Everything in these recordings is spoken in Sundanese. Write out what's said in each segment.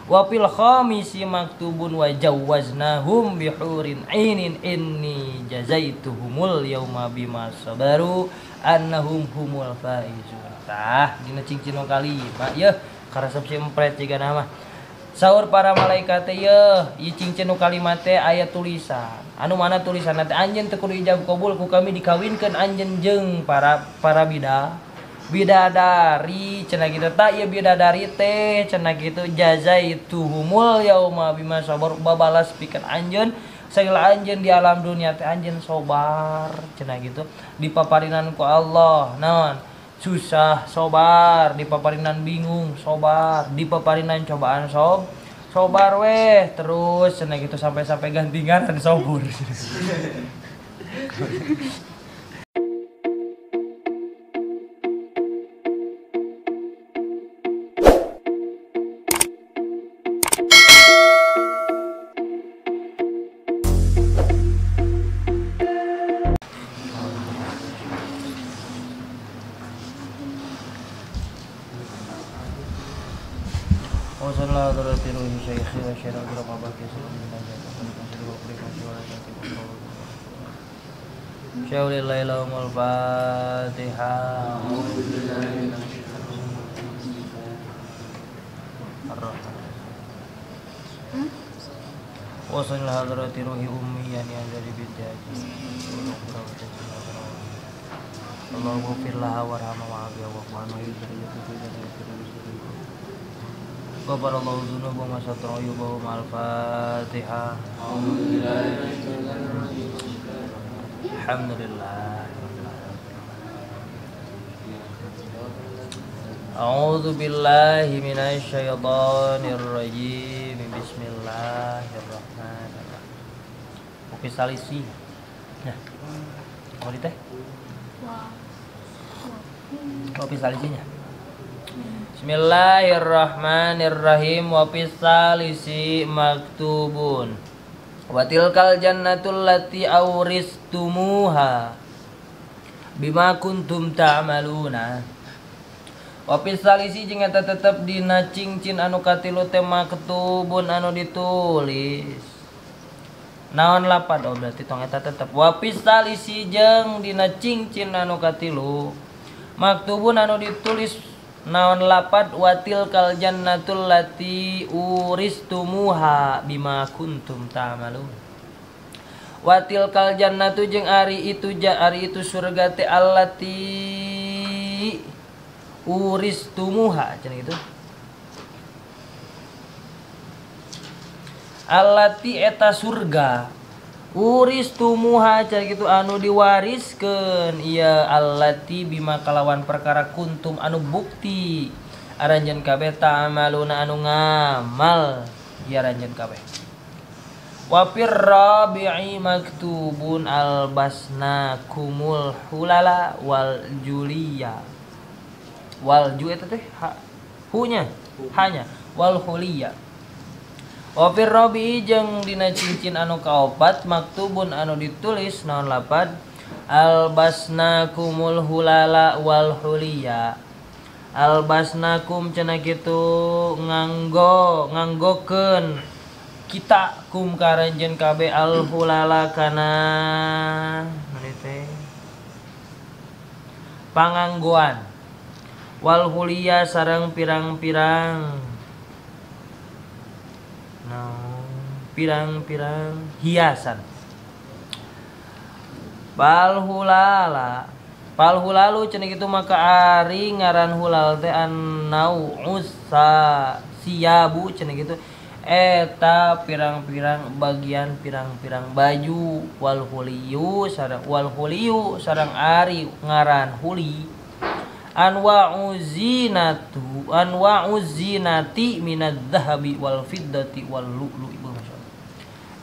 Wa fil khamisi maktubun wa jawwaznahum bihurin ainin inni jazaituhumul yauma bima sabaru annahum humul faizun. Tah dina cincin nu kalima yeuh karesep si empret jiga mah. Saur para malaikat teh yeuh ieu cincin nu kalima teh aya tulisan. Anu mana tulisanna teh anjeun teu kudu ijab kabul ku kami dikawinkeun anjeun jeung para bidadari cenah kitu tah ieu bidadari teh cenah kitu jazaituhumul yauma bima sabar babalas pikeun anjeun sagala anjeun di alam dunia teh anjeun sobar cenah kitu dipaparinan ku Allah naon susah sobar dipaparinan bingung sobar dipaparinan cobaan sobar weh terus cenah kitu sampai-sampai gantingan dan sobur. Fatihah. Wa sallallahu hadrati ruhi ummi yani anzali binti haji. Allahumma ighfir laha warhamha wa'afiha wa'fu anha. Ghafarallahu dzunubahu wa satara uyubahu. Al-Fatihah. Alhamdulillah. A'udzu billahi minasyaitonir rajim. Bismillahirrahmanirrahim. Oke salisi. Nah. Apa teh? Kopi salisinya. Bismillahirrahmanirrahim. Wa fis salisi maktubun. Wa tilkal jannatul lati auristumuha bima kuntum ta'maluna. Wa fis salisi jeung eta tetep dina cincin anu katilu teh maktubun anu ditulis. Naon lapad? Oh berarti tong eta tetep. Wa fis salisi jeung dina cincin anu katilu maktubun anu ditulis naon lapad watil kal jannatul lati uristumuha bima kuntum ta'malun. Watil kal jannatu jeung ari itu ari itu surga teh allati uristumuha cenah gitu. Allati eta surga uristumuha cenah gitu anu diwariskeun ieu allati bima kalawan perkara kuntum anu bukti aranjeun kabeh ta'maluna anu ngamal ieu aranjeun kabeh. Wa fir rabi'i maktubun albasnakumul hulala wal juliya. Wal ju eta teh hu nya hanya wal huliya. Wa fir rabi'i jeung dina cincin anu kaopat maktubun anu ditulis naon lapad albasnakumul hulala wal huliya. Albasnakum cenah kitu nganggo nganggokeun kita kum karanjeun kabeh al hulala kana teh panganggoan wal huliya sareng pirang-pirang no, pirang-pirang hiasan. Bal hulala pal hulalu cenah kitu maka ari ngaran hulal teh annau usa siabu cenah kitu eta pirang-pirang bagian pirang-pirang baju wal huliyu sareng ari ngaran huli anwa'u zinatu anwa'u zinati minadz dzahabi wal fiddati wal lu'lu'i.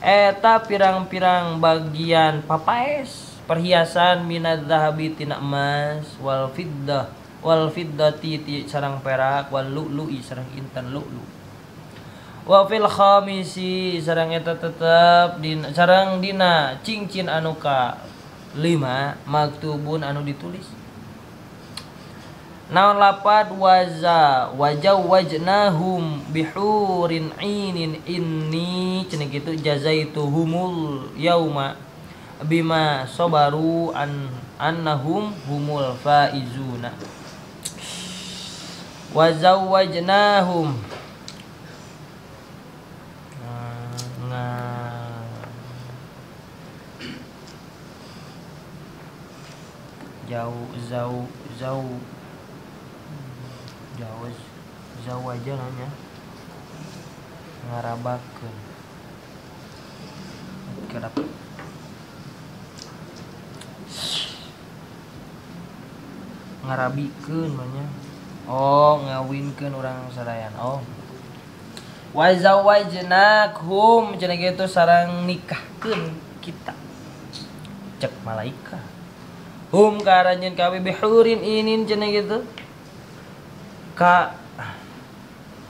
Eta pirang-pirang bagian papaes perhiasan minadz dzahabi tina emas wal fiddah wal fiddati ti sareng perak wal lu'lu'i sareng intan lu'lu. Wa fil khamisi sareng eta tetep dina sareng dina cincin anu ka 5 maktubun anu ditulis. Naon lapad waza wajawajnahum bihurin inin inni cenah kitu jazaituhumul yauma bima sabaru an annahum humul faizuna. Wazawajnahum jauh zau zau jauh zau aja nanya ngarabakeun kerap ngarabikeun mah. Oh ngawinkeun urang sarayan. Oh wa zawajnakum cenah kitu sareng nikahkeun kita cek malaikat hum ka aranjeun kawe bihurin inin cenah kitu ka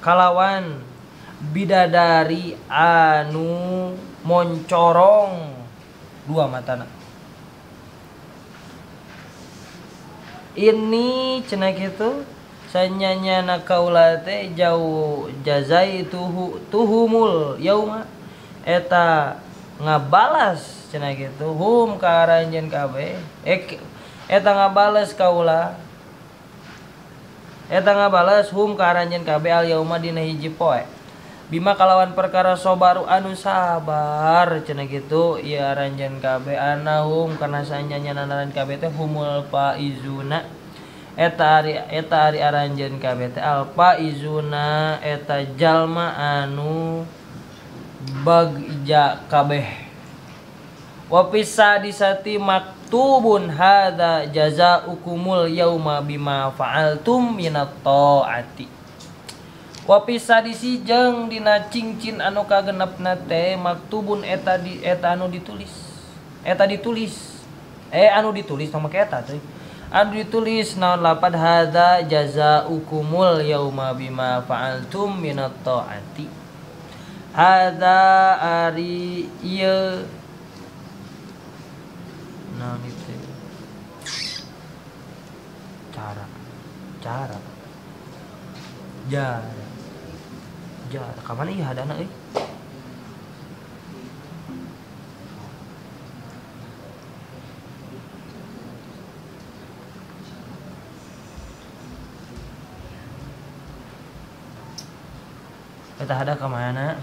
kalawan bidadari anu moncorong dua matana. Ini cenah kitu sanyanyana kaula teh jauh jazai tuhu tuhumul yauma eta ngabalas cenah kitu hum ka aranjeun kabeh eta ngabales kaula eta ngabales hum ka aranjeun kabeh al yauma dina hiji poe bima kalawan perkara sobaru anu sabar cenah kitu ieu aranjeun kabeh anahum kana sanyanyana aranjeun kabeh teh humul faizuna eta ari aranjeun kabeh teh al faizuna eta jalma anu bagja kabeh. Wa fis sadisati maktubun hadza jazaukumul yauma bima fa'altum minat ta'ati. Wa fis sadisi jeung dina cincin anu kagenepna teh maktubun eta di eta anu ditulis. Eta ditulis. Anu ditulis tong make eta teh. Anu ditulis naon lapad hadza jazaukumul yauma bima fa'altum minat ta'ati. Hadza ari ieu naon itu cara cara jara jara kamana ieu hadana euy eta hada kamana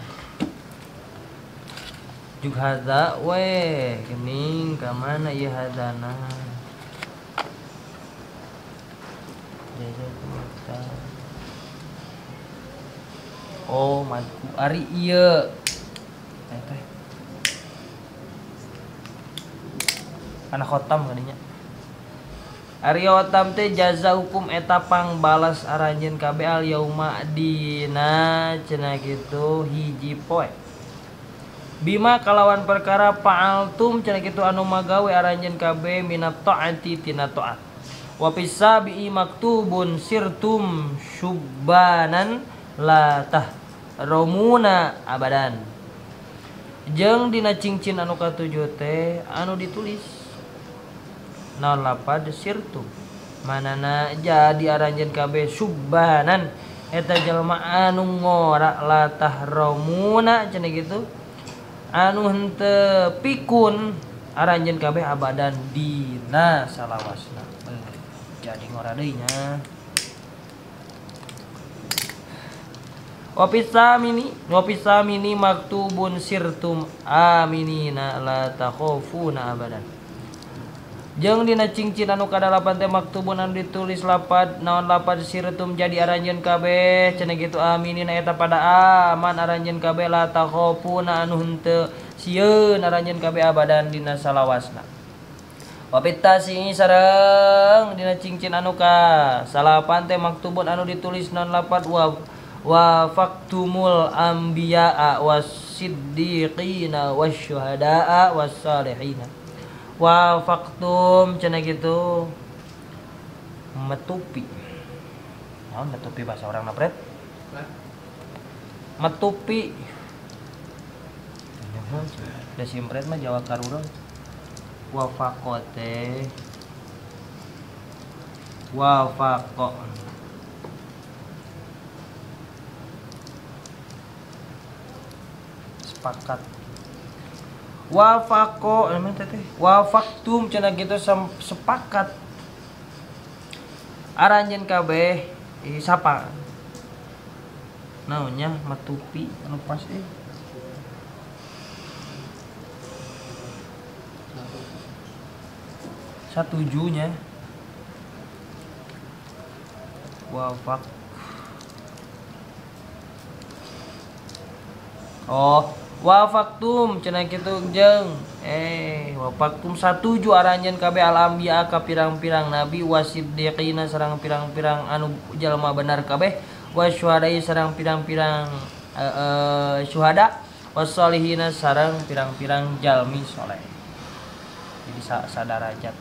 juk hadza we geuning ka mana ieu hadana jazakumullah. Oh madku ari ieu teh kana khotam kadinya ari khotam teh jaza hukum eta pangbalas aranjeun kabeh al yauma dina cenah kitu hiji poe bima kalawan perkara fa'altum cenah kitu anu magawe aranjeun kabeh minat ta'ati tina ta'at. Wa fis sabi'i maktubun sirtum syubbanan la tahromuna abadan. Jeung dina cincin anu katujuh teh anu ditulis naon lapad sirtum manana jadi aranjeun kabeh syubbanan eta jelema anu ngora la tahromuna cenah kitu anu henteu pikun aranjeun kabeh abadan dina salawasna. Jadi ngora deui nya. Wa fis samini maktubun sirtum aminina la takhafuna abadan. Jeung dina cincin anu kadalapan teh maktubun anu ditulis lapad naon lapad sirtum jadi aranjeun kabeh cenah kitu aminina eta pada aman aranjeun kabeh la takhafuna anu henteu sieun aranjeun kabeh abadan dina salawasna. Wa fitasi sareng dina cincin anu ka salapan teh maktubun anu ditulis naon lapad wa faktumul anbiya'a wasiddiqina wasyuhada'a wassalihina. Wa faktum cenah kitu metupi. Naon metupi bahasa urang na pret? Metupi. Da simpret mah Jawa karurang. Wa faqote Wafaqa sepakat. Wafaqo emang teteh wafaqtum cenah kitu sepakat aranjeun kabeh sapa naonnya matupi anu pas satujunya wafaq oh wafaktum cenah kitu jeung wafaktum satuju aranjeun kabeh al anbiya ka pirang-pirang nabi wasiddiqina sareng pirang-pirang anu jalma bener kabeh wasyuhadai sareng pirang-pirang syuhada wassolihina sareng pirang-pirang jalmi soleh. Jadi sadarajat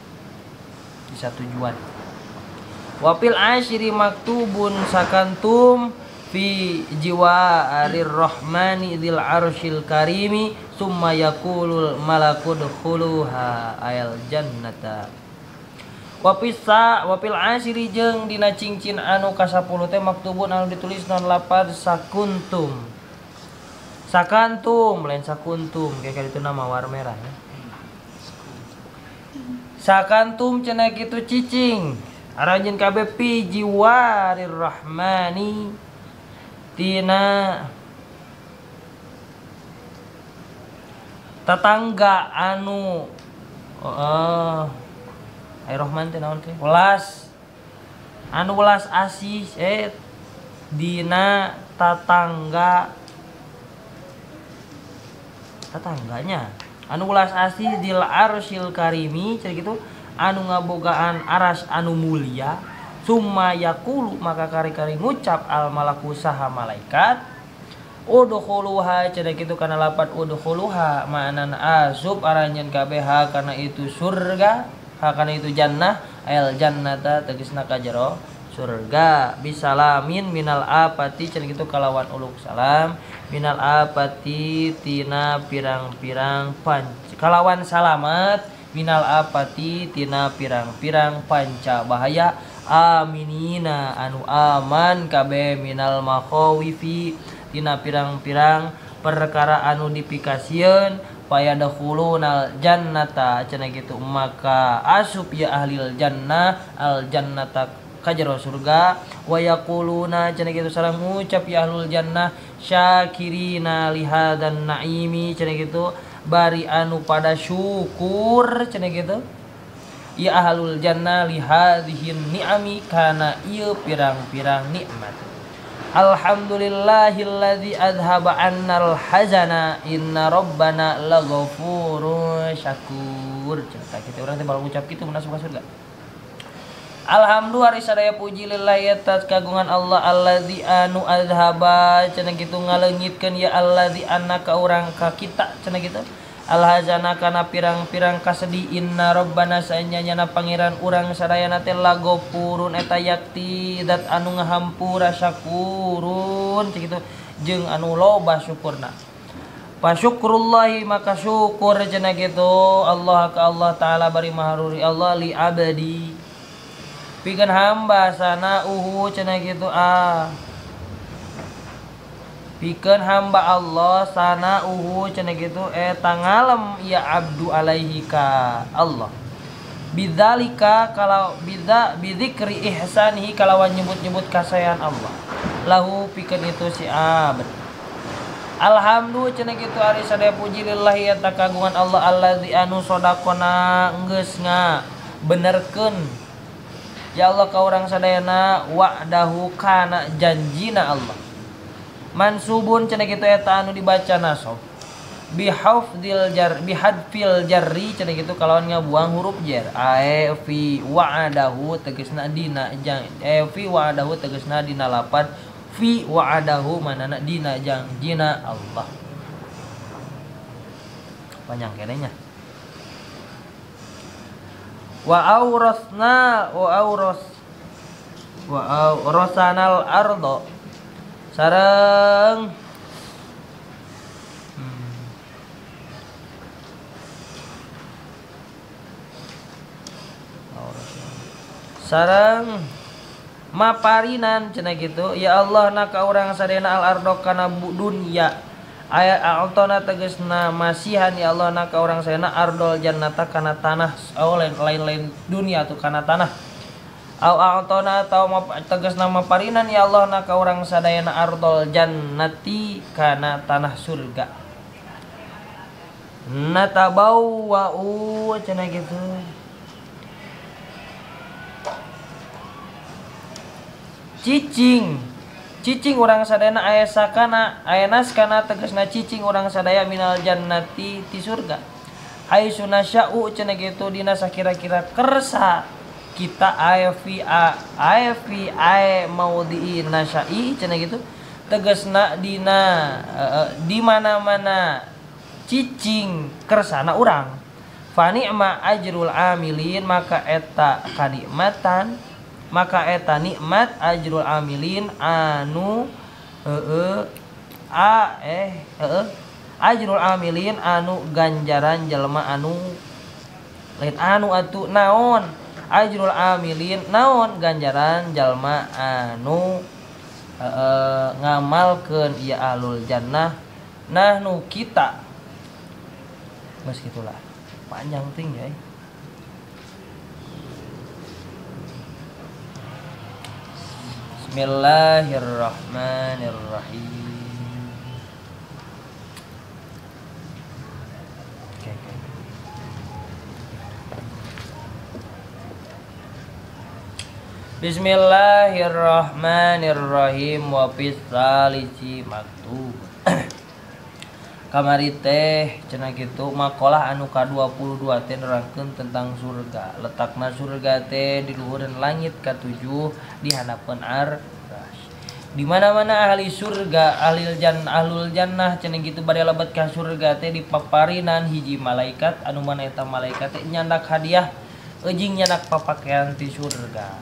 bisa tujuan. Wapil asyiri maktubun sakantum fi jiwa arir rahmani dzil arsyil karimi summa yaqulul malakud khuluha ayal jannata. Wapisa wapil asyiri jeung dina cincin anu ka-10 teh maktubun anu ditulis non lapad sakuntum. Sakantum lain sakuntum kayak itu nama war merah ya. Sakantum cenah kitu cicing aranjeun kabeh fi jiwarir rahmani tina tetangga anu ai Rahman teh naon teh welas anu welas asih dina tatangga tetangganya anu welas asih dil arsyil karimi cenah kitu anu ngabogaan aras anu mulia. Summa yaqulu maka kari-kari ngucap al malaku saha malaikat udkhuluha cenah kitu kana lapat udkhuluha ma'anan azub aranjeun kabeh kana itu surga ha kana itu jannah al jannata tegasna ka jero surga bisalamin minal apati cenah kitu kalawan uluk salam minal apati tina pirang-pirang kalawan salamat minal apati tina pirang-pirang panca bahaya aminina anu aman kabeh minal makhawifi tina pirang-pirang perkara anu dipikasieun payadkhulunal jannata cenah kitu maka asup ya ahlil jannah al jannata ka jero surga wa yaquluna cenah kitu sareng ngucap ya ahlul jannah syakirina lihadan naimi cenah kitu bari anu pada syukur cenah kitu ya ahlul jannah lihadhihin ni'ami kana ieu pirang-pirang nikmat. Alhamdulillahilladzi adhaba annal hazana inna rabbana laghafurun syakur. Cerita kita urang teh baru ngucap kitu mun asup ka surga. Alhamdulillah sadaya puji lillahi atas kagungan Allah allazi anu adhaba cenah kitu ngaleungitkeun ya allazi anna ka urang ka kita cenah kitu. Alhazana kana pirang-pirang kasedih inna rabbana saenyana pangeran urang sadayana teh lagopurun eta yakti dat anu ngahampura syakurun kitu jeung anu loba syukurna. Pasyukrullahi maka syukur cenah kitu Allah ka Allah taala bari maharuri Allah li abadi pikeun hamba sana uhu cenah kitu pikeun hamba Allah sana uhu cenah kitu eta ngalem ya abdu alaihi ka Allah bidzalika kalau bidza bidzikri ihsanihi kalawan nyebut-nyebut kasayan Allah lahu pikeun itu si abd. Alhamdulillah cenah kitu ari sadaya puji lillahi eta kagungan Allah allazi anu sodaqona geus ngabenerkeun ya Allah ka urang sadayana wa'dahu kana janjina Allah mansubun cenah kitu eta anu dibaca nasab bihafdil jar bihadfil jarri cenah kitu kalawan ngabuang huruf jar ae fi wa'adahu tegasna dina jang fi wa'adahu tegasna dina lapan fi wa'adahu manana dina jangjina Allah. Panjang kenenya. Wa awrasna wa awras wa awrasanal ardo sareng Sareng maparinan cenah kitu ya Allah na ka urang sadayana al ardo kana dunya aya a'tona tegasna masihan ya Allah na ka urang sadayana ardol jannata kana tanah oh lain-lain dunia tuh kana tanah au a'tona atau tegasna maparinan ya Allah na ka urang sadayana ardol jannati kana tanah surga natabawwa'u cenah kitu cicing cicing urang sadayana aya sakana aya naskana tegasna cicing urang sadaya minal jannati ti surga haitsu nasya'u cenah kitu dina sakira-kira kersa kita aya fi a fi a maudhi'i nasya'i cenah kitu tegasna dina di mana-mana cicing kersana urang fa ni'ma ajrul amilin maka eta kanikmatan maka eta nikmat ajrul amilin anu ajrul amilin anu ganjaran jelema anu lain anu atuh naon ajrul amilin naon ganjaran jelema anu ngamalkeun ieu ahlul jannah nahnu kita geus kitulah panjang ting ya. Bismillahirrahmanirrahim. Oke. Bismillahirrahmanirrahim wa fis salisi maktub. Kamari teh cenah kitu makalah anu ka-22 teh nerangkeun tentang surga. Letakna surga teh di luhureun langit ka-7 di handapeun arsy. Di mana-mana ahli surga, ahlul jannah cenah kitu bade lebet ka surga teh dipaparinan hiji malaikat anu mana eta malaikat teh nyandak hadiah eujeung nyandak papakean ti surga.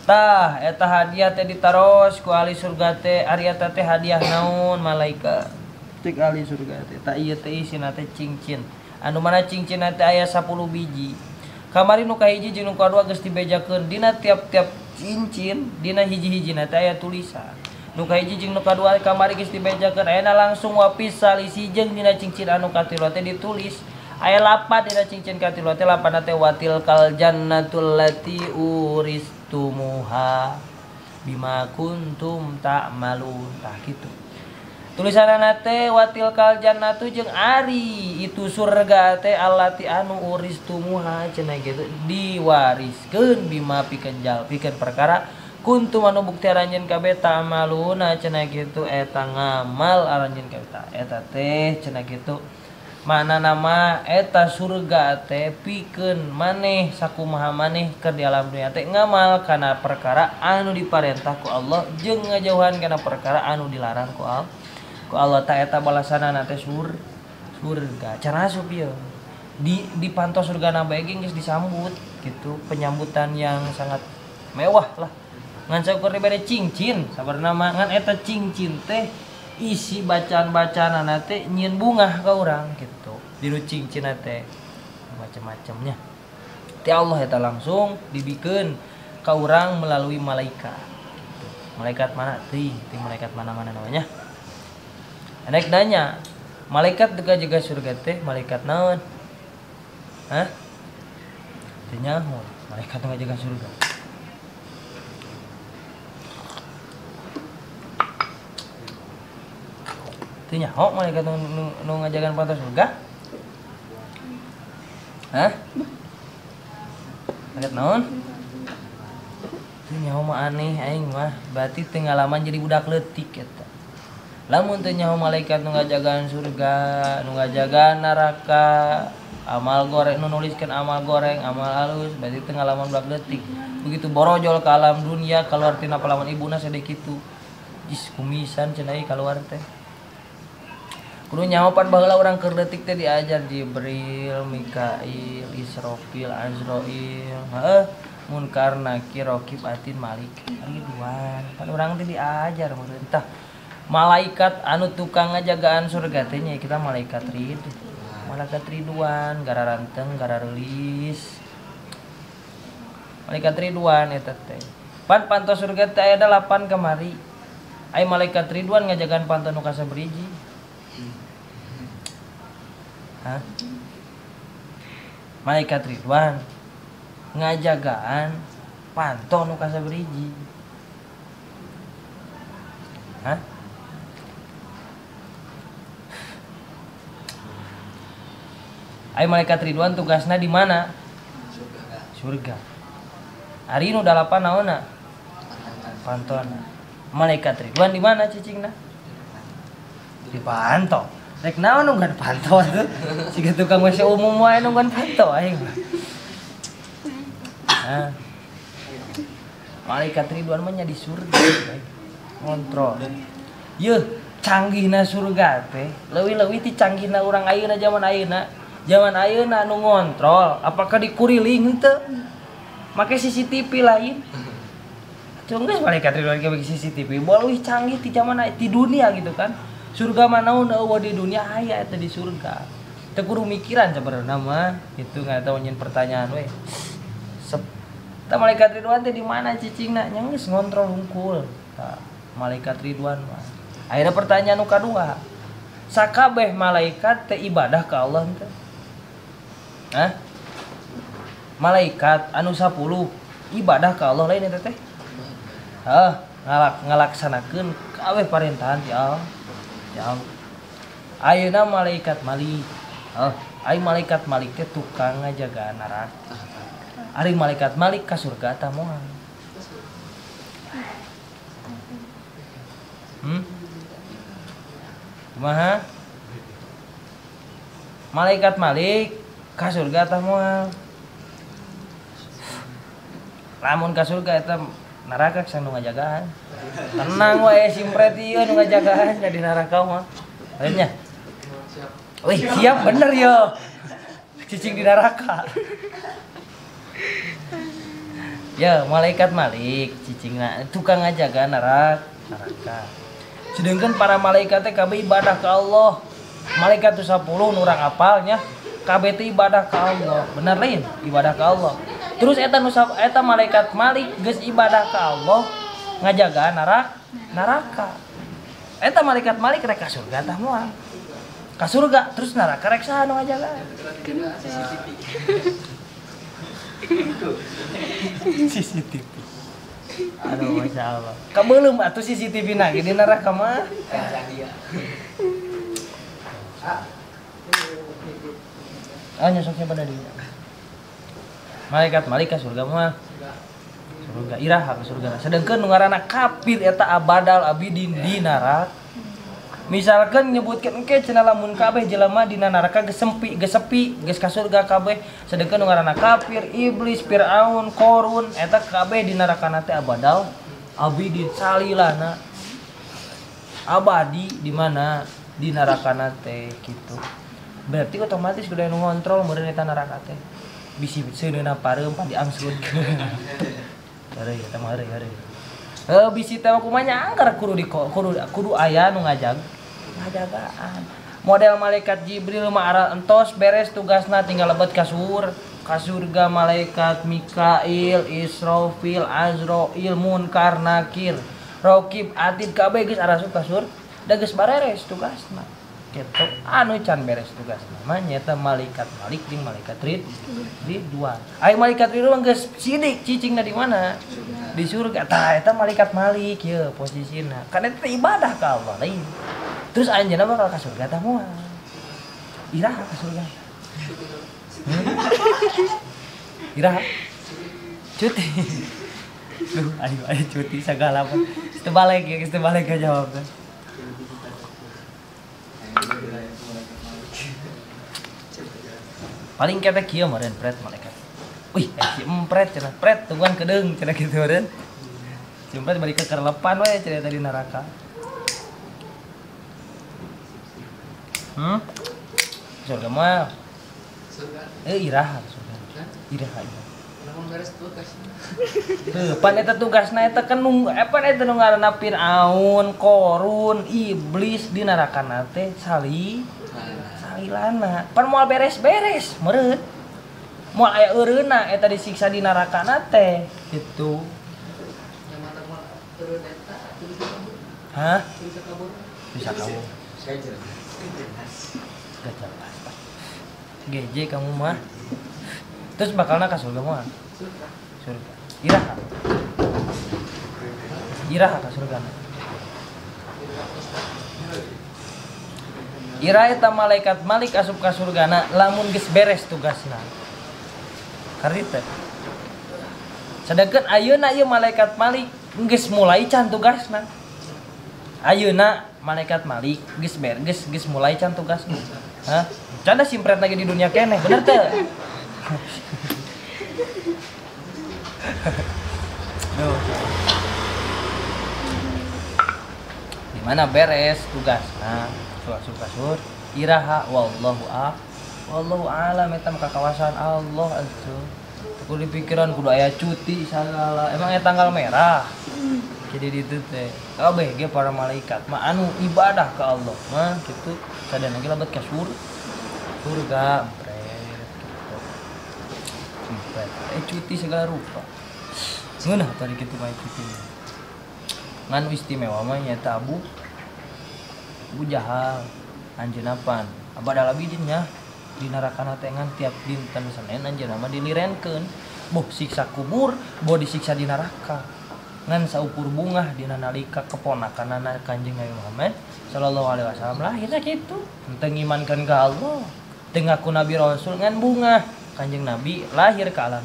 Tah eta hadiah teh ditaros ku ahli surga teh ari eta teh hadiah naon malaikat? Cek ahli surga teh tak ieu teh isina teh cincin anu mana cincin teh aya 10 biji kamari nu kahiji jeung nu kadua geus dibejakeun dina tiap-tiap cincin dina hiji-hijina teh aya tulisan nu kahiji jeung nu kadua kamari geus dibejakeun ayeuna langsung wapis salisi jeung dina cincin anu katilu teh ditulis aya lapat dina cincin katilu teh lapana teh watil kal jannatul lati uristumuha bima kuntum ta'malun tah kitu tulisanana teh watil kal jannatu jeung ari itu surga teh allati anu uristumuha cenah kitu diwariskeun bima pikeun jal pikeun perkara kuntum anu bukti aranjeun kabeh ta'maluna cenah kitu eta ngamal aranjeun kabeh eta teh cenah kitu mana nama eta surga teh pikeun maneh sakumaha maneh keur di alam dunya teh ngamal kana perkara anu diparentah ku Allah jeung ngajauhan kana perkara anu dilarang ku Allah ku Allah ta eta balasanana teh surga cara asup ieu di dipantau surga na bae geus disambut gitu penyambutan yang sangat mewah lah ngan saukur dibere cincin sabarna mah ngan eta cincin teh isi bacaan-bacaanana teh nyieun bungah ka urang gitu di cincin teh macam-macamnya ti Allah eta langsung dibikeun ka urang melalui malaikat gitu. Malaikat mana teh ti malaikat mana-mana namanya. Anak nanya, malaikat deka jaga surga teh malaikat naon? Hah? Teu nyaho, malaikat nu ngajaga surga. Teu nyaho malaikat nu ngajagan pantas surga? Hah? Malaikat naon? Teu nyaho mah aneh aing mah, berarti teu ngalaman jadi budak leutik eta. Lamun teu nyaho malaikat nu ngajagaan surga, nu ngajagaan neraka, amal goreng nu nuliskeun amal goreng, amal halus, berarti teu ngalaman budak leutik. Begitu borojol ke alam dunia, keluar tina palaman ibuna sedek kitu. Jis kumisan cenah ieu kaluar teh. Kudu nyaho pan baheula urang keur leutik teh diajar Jibril, Mikail, Israfil, Azrail, heuh, Munkar, Nakir, Raqib, Atid, Malik. Ridwan. Pan urang teh diajar meureun tah. Malaikat anu tukang ngajagaan surga teh nya kita malaikat rid. Malaikat Ridwan, gararanteng, garareulis. Malaikat Ridwan eta teh. Pan panto surga teh aya 8 kamari. Ai malaikat Ridwan ngajagaan panto nu kasabriji. Hah? Malaikat Ridwan ngajagaan panto nu kasabriji. Hah? Ai malaikat Ridwan tugasna di mana? Surga. Surga. Ari nu 8 naonna? Pantona. Malaikat Ridwan di mana cicingna? Di panto. Rek naon nungguan panto tuh? Siga tukang WC umum wae nungguan panto aing mah. Nah. Malaikat Ridwan mah nya di surga. Ngontrol. Yeuh, canggihna surga teh leuwih-leuwih ti canggihna urang ayeuna zaman ayeuna. Zaman ayeuna nu ngontrol, apakah dikuriling henteu? Make CCTV lain. Atuh geus malaikat Ridwan ge make CCTV, leuwih canggih ti zaman ti dunia gitu kan. Surga mah naon eueuh di dunia aya eta di surga. Teu kudu mikiran sabenerna mah, itu nggak tahu nyen pertanyaan we. Sep. Tah malaikat Ridwan teh di mana cicingna? Nya geus ngontrol hungkul. Tah malaikat Ridwan mah. Akhirnya pertanyaan nu kadua. Sakabeh malaikat teh ibadah ka Allah teh? Hah? Malaikat anu 10 ibadah ka Allah lain eta teh? Heuh, ngalaksanakeun kabeh parentahan ti Allah. Ya Allah. Ayeuna malaikat Malik. Heuh, ai malaikat Malik teh tukang ngajagaan neraka. Ari malaikat Malik ka surga tah moal. Kumaha? Malaikat Malik ka surga tah moal. Lamun ka surga eta neraka geus nu ngajagaan. Tenang wae simpret ieu nu ngajagaan di neraka mah. Lain nya. Wih, siap bener yo. Cicing di neraka. Ya, malaikat Malik cicingna tukang ngajagaan neraka. Sedangkan para malaikat teh kabeh ibadah ka Allah. Malaikat tu 10 nu urang apalnya, kabeh teh ibadah ka Allah. Bener lain? Ibadah ka Allah. Terus eta nu eta malaikat Malik geus ibadah ka Allah ngajagaan neraka. Eta malaikat Malik rek ka surga tah moal. Ka surga terus neraka rek saha nu ngajagaan? CCTV. Aduh, Masya Allah. Kabeuleum atuh CCTV na ge di neraka mah. Ah, nyosoknya pada dinya. Malaikat Malik ka surga mah. Surga iraha ka surga. Sedangkan nu ngaranna kafir eta abadal abidin di neraka. Misalkan nyebutkeun engke cenah lamun kabeh jelema dina neraka geus sempi, geus sepi, geus ka surga kabeh. Sedangkan nu ngaranna kafir, iblis, Firaun, Korun eta kabeh di nerakana teh abadal abidin salilana. Abadi di mana? Di nerakana teh kitu. Berarti otomatis kudu anu ngontrol meureun eta neraka teh. Bisi seuneuna pareum pan diangsrutkeun. Heureuy eta mah heureuy heureuy. Heuh bisi teh kumaha nya anggar kudu di kudu aya nu ngajagaan. Model malaikat Jibril mah ara entos beres tugasna tinggal lebet ka surga malaikat Mikail, Israfil, Azrail, Munkar, Nakir, Raqib, Atid kabeh geus arasup ka surga, da geus bareres tugasna. Kitu anu can beres tugasna mah nyaeta malaikat Malik jeung malaikat Ridwan. Ai malaikat Ridwan geus sidik cicingna di mana? Di surga. Tah eta malaikat Malik ye posisina. Kan eta ibadah ka Allah lain. Terus anjeunna bakal ka surga tah moal. Iraha ka surga. Iraha. Cuti. Duh, ayo ayo cuti sagala mah. Geus teu balik ya, geus teu balik ka jawabna. Paling kata kieu meureun pret malaikat. Wih, si empret cenah, pret tungguan kedeung cenah kitu meureun. Si empret bari ke kerlepan we cenah tadi neraka. Surga mah. Surga. Iraha surga. Iraha. Lamun beres tugas. Heuh, pan eta tugasna eta kan nunggu, pan eta nu ngaranna Firaun, Korun, iblis di nerakana teh salilana. Pan moal beres-beres meureun. Moal aya eureunna eta disiksa di narakana teh gitu. Hah? Bisa kabur. Gak jelas. GJ kamu mah. Terus bakalna ka surga moal? Surga. Iraha. Iraha ka surgana. Iraha eta malaikat Malik asup ka surgana lamun geus beres tugasna. Karita. Sedangkan ayeuna ieu malaikat Malik geus mulai can tugasna. Ayeuna malaikat Malik geus beres geus mulai can tugasna. Hah? Can da simpret lagi di dunia keneh, bener teu? Duh. Di mana beres tugasna? Asup ka surga. Iraha wallahu wallahu a'lam eta mah kawasan Allah atuh. Kudu pikiran kudu aya cuti sagala. Emang aya tanggal merah. Jadi ditu teh. Kabeh ge para malaikat mah anu ibadah ka Allah mah kitu sadayana ge lebet ka surga empret gitu. Empret. Cuti segala rupa. Ngeunah tadi kitu mah cuti. Ngan istimewa mah nyaeta Abu Jahal anjeunna pan abadal abidin nya di narakana teh ngan tiap dinten Senin anjeunna mah dilirenkeun boh siksa kubur boh disiksa di neraka ngan saukur bungah dina nalika keponakanana Kanjeng Nabi Muhammad sallallahu alaihi wasallam lahirna kitu teu ngimankeun ka Allah teu ngaku Nabi Rasul ngan bungah Kanjeng Nabi lahir ka alam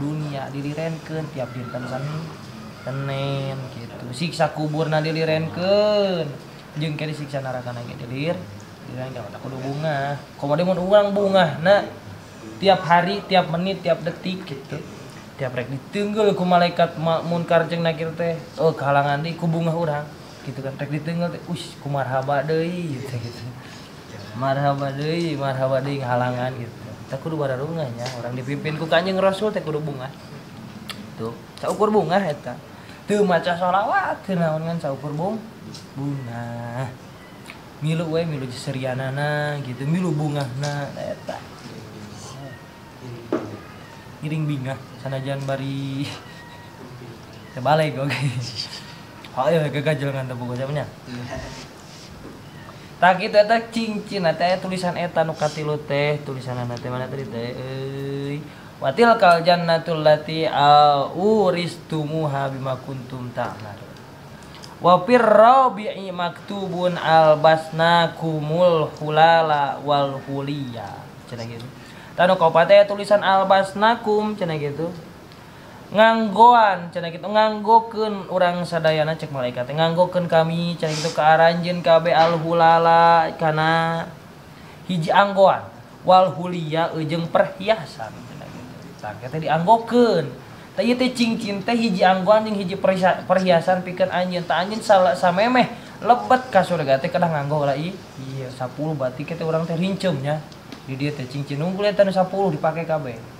dunia dilirenkeun tiap dinten Senin kitu siksa kuburna dilirenkeun jeung ke disiksa narakana ge dilir direnkeun mata kudu bungah komo deui mun urang bungahna tiap hari tiap menit tiap detik gitu tiap rek ditenggel ku malaikat munkar jeung nakir teh oh kahalangan deui ku bungah urang gitu kan rek ditenggel teh ush ku marhaba deui gitu gitu marhaba deui ngahalangan gitu teh kudu bararungah nya urang dipimpin ku Kanjeng Rasul teh kudu bungah tuh saukur bungah eta teu maca sholawat teu naon ngan saukur bungah milu we milu jeserianana gitu milu bungahna eta ngiring bingah sanajan bari terbalik oke. Hayo gagajel ngan teu boga nya. Tah kitu eta cincin teh tulisan eta nu katilu teh tulisanna teh mana tadi teh euy. Watil kal jannatul lati auristumuha bima kuntum ta'malun. Wa fir rabi'i maktubun albasnakumul hulala wal huliya. Cenah gitu. Tanu kaopat tulisan albasnakum cenah gitu. Nganggoan cenah gitu nganggokeun urang sadayana cek malaikat nganggokeun kami cenah gitu ka aranjeun kabeh alhulala kana hiji anggoan wal huliya jeung perhiasan cenah gitu. Tah teh dianggokeun. Tah ieu teh cincin teh hiji anggoan jeung hiji perhiasan pikeun anjeun. Tah anjeun samemeh lebet ka surga teh kedah nganggo lah iya 10 berarti teh urang teh rinceum nya. Di dia teh cincin unggul eta nu 10 dipake kabeh.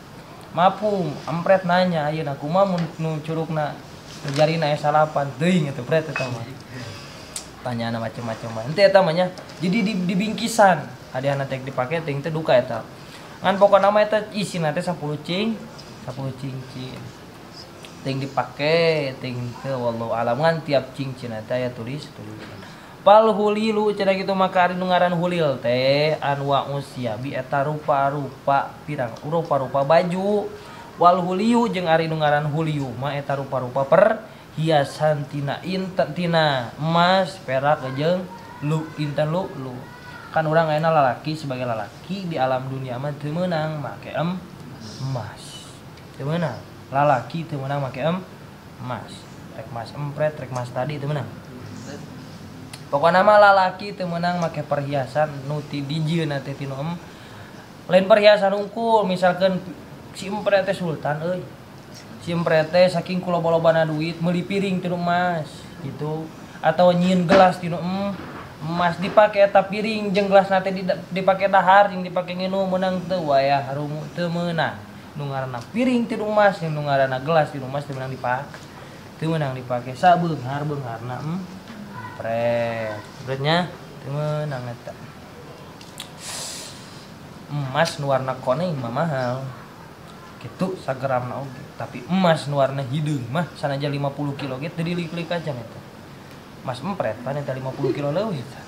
Mapum empret nanya ayeuna kumaha mun nu curugna jarina aya salapan teuing eta pret eta mah. Tanyana macem-macem mah. Henteu eta mah nya. Jadi dibingkisan hadiahna teh dipake teuing teh duka eta. Ngan pokona mah eta isina teh 10 cincin. Teuing dipake teuing teu wallahu alam ngan tiap cincin eta aya tulis-tulisan. Pal hulilu cenah kitu maka ari nu ngaran hulil teh anwa usyabi eta rupa-rupa pirang rupa-rupa baju wal huliu jeung ari nu ngaran huliu mah eta rupa-rupa perhiasan tina intan tina emas perak jeung lu intan lu lu kan urang ayeuna lalaki sebagai lalaki di alam dunia mah teu meunang make emas teu meunang lalaki teu meunang make emas rek mas empret rek mas tadi teu meunang. Pokokna mah lalaki teu meunang make perhiasan nu ti dijieunna teh tinu lain perhiasan unggul misalkan si empret teh sultan euy. Si empret teh saking kuloba-lobana duit meuli piring tinu emas gitu atau nyieun gelas tinu emas dipake eta piring jeung gelasna teh dipake dahar jeung dipake nginum meunang teu wayah rungu teu meunang. Nu ngaranna piring tinu emas jeung nu ngaranna gelas tinu emas teu meunang dipake. Teu meunang dipake sabeunghar-beungharna empret. Empretnya teu meunang eta. Emas nu warna koneng mah mahal. Kitu sageramna oge. Tapi emas nu warna hideung mah sanajan 50 kilo ge teu dilik-lik aja eta. Emas empret pan eta 50 kilo leuwih eta.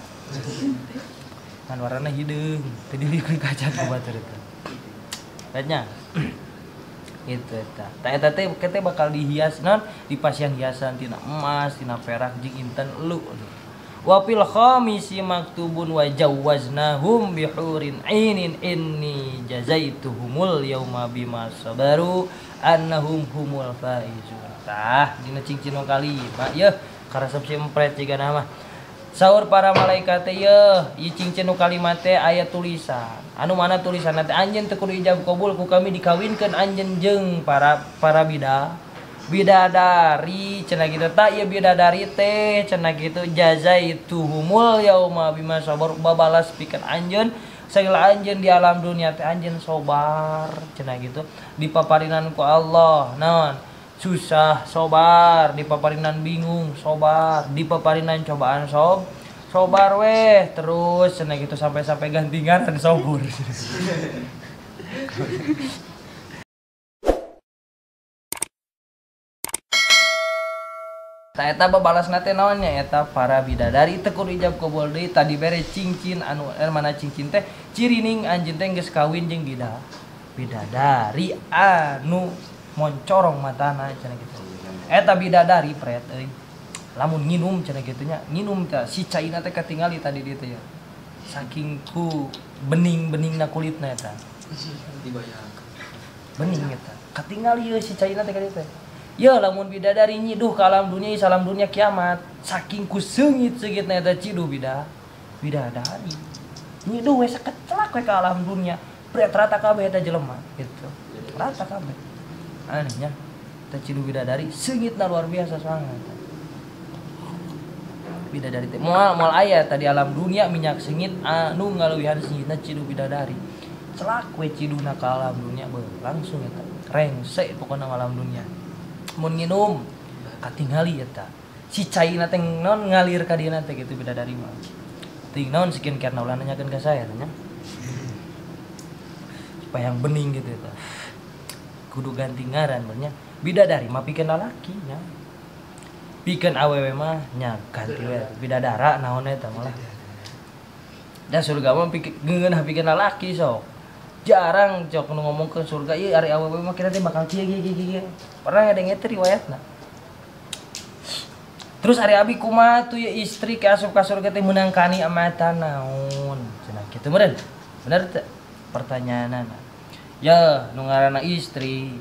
Ngan warna hideung teu dilik-lik aja ku batur eta. Nya. Gitu eta. Tah eta teh teh bakal dihias naon dipasihan hiasan tina emas, tina perak jeung intan elu. Wa fil khamisi maktubun wa jawwaznahum bihurin ainin inni jazaituhumul yauma bima sabaru annahum humul faizun. Tah dina cincin nu kalima yeuh karesep si empret jigana mah. Saur para malaikat teh yeuh ieu cincin nu kalima teh aya tulisan. Anu mana tulisanna teh anjeun teu kudu ijab kabul ku kami dikawinkeun anjeun jeung para bidadari cenah kitu tah ieu bidadari teh cenah kitu jazaituhumul yauma bima sabar babalas pikeun anjeun sagala anjeun di alam dunia teh anjeun sobar cenah kitu dipaparinan ku Allah naon susah sobar dipaparinan bingung sobar dipaparinan cobaan sobar weh terus cenah kitu sampai-sampai gantingan dan sobur. Tah eta babalasna teh naon nya eta para bidadari teu kudu ijab kabul deui tadi bere cincin anu mana cincin teh cirining anjeun teh geus kawin jeung bidadari anu moncorong matana cenah kitu. Eta bidadari pret euy. Lamun nginum cenah kitu nya, nginum teh si caina teh katingali tadi dieu teh ya. Saking ku bening-beningna kulitna eta. Dibayangkeun. Bening eta. Katingali ieu si caina teh ka dieu teh. Ya lamun bidadari nyiduh ka alam dunia, salam dunia kiamat. Saking ku seungit-seungitna eta ciduh bidadari. Nyiduh we sakecelak we ka alam dunia. Pret rata kabeh eta jelema gitu. Rata kabeh. Anehnya eta ciduh bidadari seungitna luar biasa soalna eta. Bidadari teh moal aya tadi alam dunia minyak seungit anu ngaleuwihan seungitna ciduh bidadari. Celak we ciduhna ka alam dunia beuh langsung eta. Rengse pokona alam dunia. Mun nginum katingali eta si caina teh naon ngalir ka dieuna teh kitu bidadari mah teuing naon skincare na ulah nanyakeun ka saya nya supaya yang bening gitu eta kudu ganti ngaran nya bidadari mah pikeun lalaki nya pikeun awewe mah nya ganti we bidadara naon eta malah da surga mah ngeunah pikeun lalaki sok jarang cok nu ngomong ke surga ieu ari awewe mah kita teh bakal kieu kieu kieu. Pernah ada teh riwayatna. Terus ari abi kumaha tuh ya istri ke asup ka surga teh meunang kani amatan naon cenah kitu meureun. Bener teu pertanyaanana. Ya nu ngaranna istri.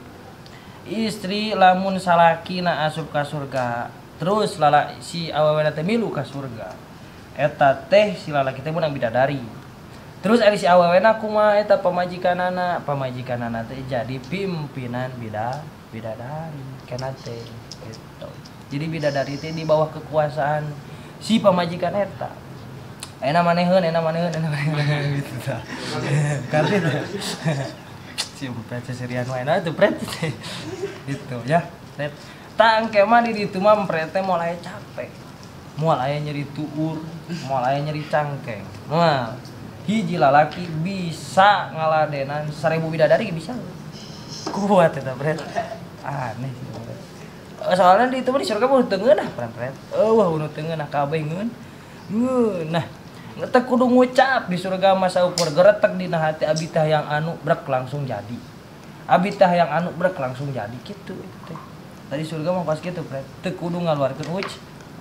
Istri lamun salakina asup ka surga terus lala si awewena teh milu ka surga. Eta teh si lalaki teh meunang bidadari. Terus ari si awewena kumaha eta pamajikanana, pamajikanana teh jadi pimpinan bidadari kana teh gitu. Jadi bidadari teh di bawah kekuasaan si pamajikan eta. Enak maneheun, enak maneheun, enak maneheun gitu tah. Karena si empet seserian wae nah teu pret gitu ya. Pret. Tah engke mah di ditu mah empret teh moal aya capek. Moal aya nyeri tuur, moal aya nyeri cangkeng. Moal hiji lalaki bisa ngaladenan 1000 bidadari bisa. Kuat eta pret. Aneh sih. Soalnya di itu mah di surga mah teu ngeunah pret. Eueuh nu teu ngeunah kabeh ngeunah. Teu kudu ngucap di surga mah saukur geretek dina hati abi teh yang anu brek langsung jadi. Abi teh yang anu brek langsung jadi kitu eta teh. Tadi surga mah pas kitu pret. Teu kudu ngaluarkeun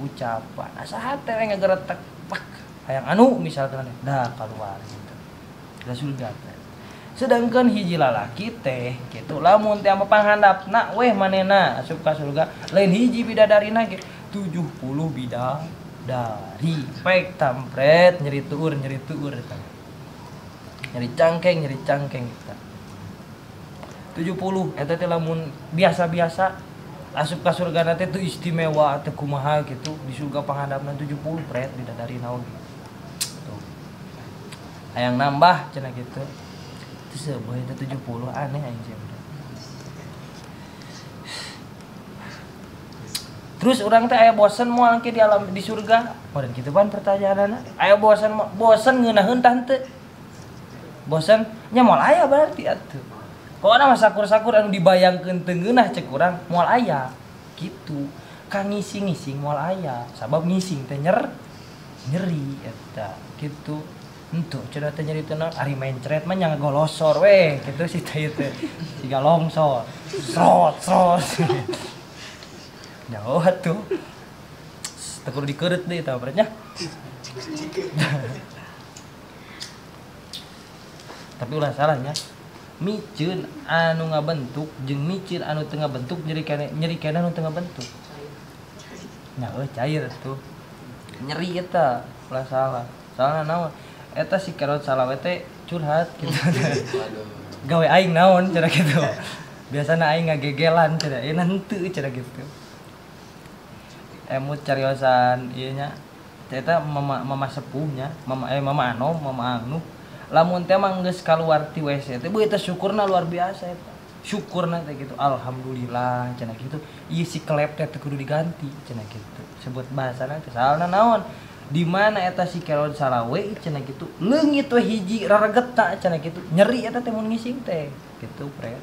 ucapan. Asa hate we ngageretek pak. Hayang anu misalkan dah keluar gitu. Da surga teh. Sedangkan hiji lalaki teh kitu lamun teh apa panghandapna weh manehna asup ka surga lain hiji bidadarina ge 70 bidadari. Pek tampret nyeri tuur eta. Nyeri cangkeng eta. 70 eta teh lamun biasa-biasa asup ka surga teh teu istimewa teu kumaha gitu di surga panghandapna 70 pret bidadarina oge. Hayang nambah cenah gitu. Teu seueuh eta 70 aneh aing sih. Terus urang teh aya bosen moal engke di alam di surga. Meureun kitu pan pertanyaanana. Aya bosen bosen ngeunaheun tah henteu. Bosen nya moal aya berarti atuh. Pokona mah sakur-sakur anu dibayangkeun teu ngeunah cek urang moal aya. Kitu. Ka ngising-ngising moal aya, sabab ngising teh nyeri eta kitu. Henteu cenah teh nyeri teh naon ari mencret mah nya ngagolosor weh kitu si teh teh. Siga longsor. Srot srot. Jauh atuh. Teu kudu dikeureut deui tah nya. Tapi ulah salahnya miceun anu ngabentuk jeung miceun anu teu ngabentuk nyeri keneh anu teu ngabentuk. Nya euy cair tuh. Nyeri eta ulah salah. Soalna naon? Eta si kerot salawe teh curhat gitu. Gawe aing naon cenah kitu. Biasana aing ngagegelan cenah, ieu henteu cenah kitu. Emut cariosan ieu nya. Eta mama sepuhnya, mama Anom, mama Anu. Lamun teh mah geus kaluar ti WC teh beuh eta syukurna luar biasa eta. Syukurna teh gitu, alhamdulillah cenah kitu. Ieu si klep teh teu kudu diganti cenah kitu. Sebut bahasana teh soalna naon? Di mana eta si kerod salawe cenah kitu leungit we hiji raregetna cenah kitu. Nyeri eta teh mun ngising teh kitu pre.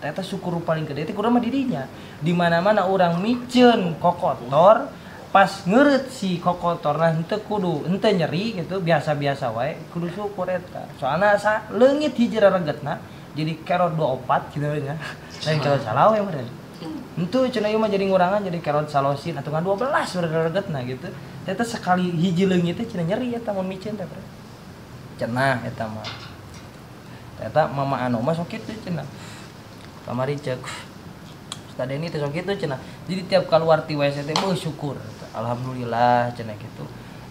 Eta syukur paling gede teh kudu mah dirinya. Di mana-mana urang miceun kokotor pas ngeureut si kokotorna henteu kudu henteu nyeri gitu biasa-biasa wae kudu syukur eta. Soalna leungit hiji raregetna jadi kerod 24 gitu nya. Lain kerod salawe meureun. Henteu cenah ieu mah jadi ngurangan jadi kerod salosin atuh 12 raregetna gitu. Eta sekali hiji leungit teh cenah nyeri eta mun miceun teh bre. Cenah eta mah. Eta mama anu mah sok kitu cenah. Kamari cek Ustaz Deni teh sok kitu cenah. Jadi tiap keluar ti WC teh beuh syukur. Alhamdulillah cenah kitu.